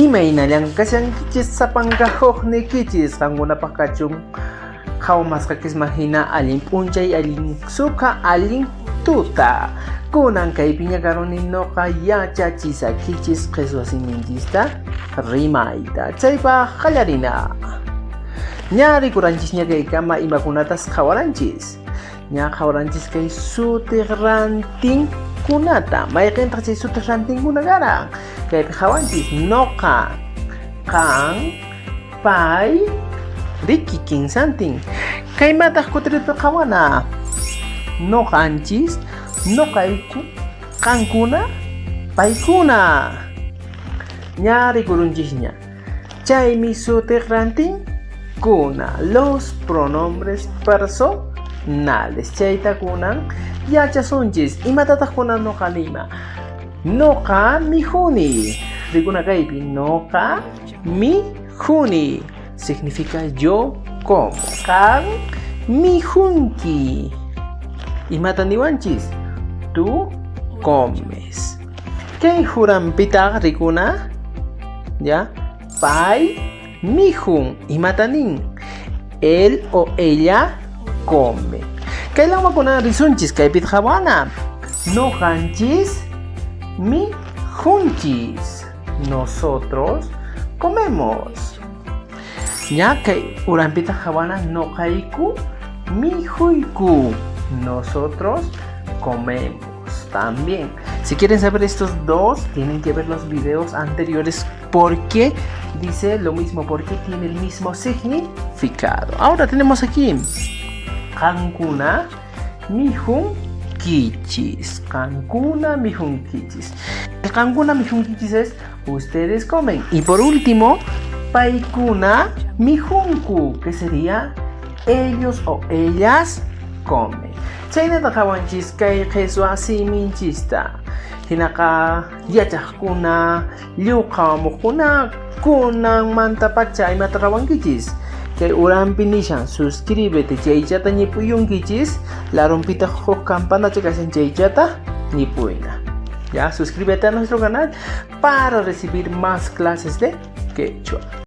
Imaynallan kashankichis sapanka hukniykichis? Qankunapaq kachun qhawamasqaykisman hina allin p'unchay, allin sukha, allin tuta. Kunan kaypiña karuni noqa yachachisakichis qheswa siminchista rimayta. Chaypaq qallarina. Ña rikuranchisña kaykama imakunatas qhawaranchis. Ña qhawaranchis kay sutiq rantinkunata. Mayqintaq chay sutiq rantinkuna karan? Kaypi qhawanchis noqa, qan, pay, riki kinsantin. Kaymataq kutirita qhawana. Noqanchis, noqayku, qankuna, paykuna. Ña rikurunchisña. Chaymi sutiq rantinkuna, los pronombres personales. Chayta kunan yachasunchis. Imatataq kunan noqa niyma? Noqa mijuni. Rikuna kaypi, noqa mijuni. Significa yo como. Qan mijunki. Imata niwanchis? Tú comes. Kay juranpitaq rikuna, ya, pay mijun. Imata nin? Él o ella come. Kay lamakuna risunchis kaypi qhawana. Noqanchis mijunchis. Nosotros comemos. Ña kay uranpitaq qhawana noqayku mijuyku. Nosotros comemos también. Si quieren saber estos dos, tienen que ver los videos anteriores porque dice lo mismo, porque tiene el mismo significado. Ahora tenemos aquí Qankuna mijunkichis. Qankuna mijunkichis. El qankuna mijunkichis es ustedes comen. Y por último, paykuna mijunku, que sería ellos o ellas comen. Chaynata qhawanchis kay qheswa siminchista. Hinaqa yachaqkuna, lliw qhawamuqkuna kunanmantapacha imata rawankichis. Kay uranpi nishan suscríbete chaychata ñipuyunkichis, larunpitaq huk campanacha kashan chaychata ñipuyna. Ya, suscríbete a nuestro canal para recibir más clases de quechua.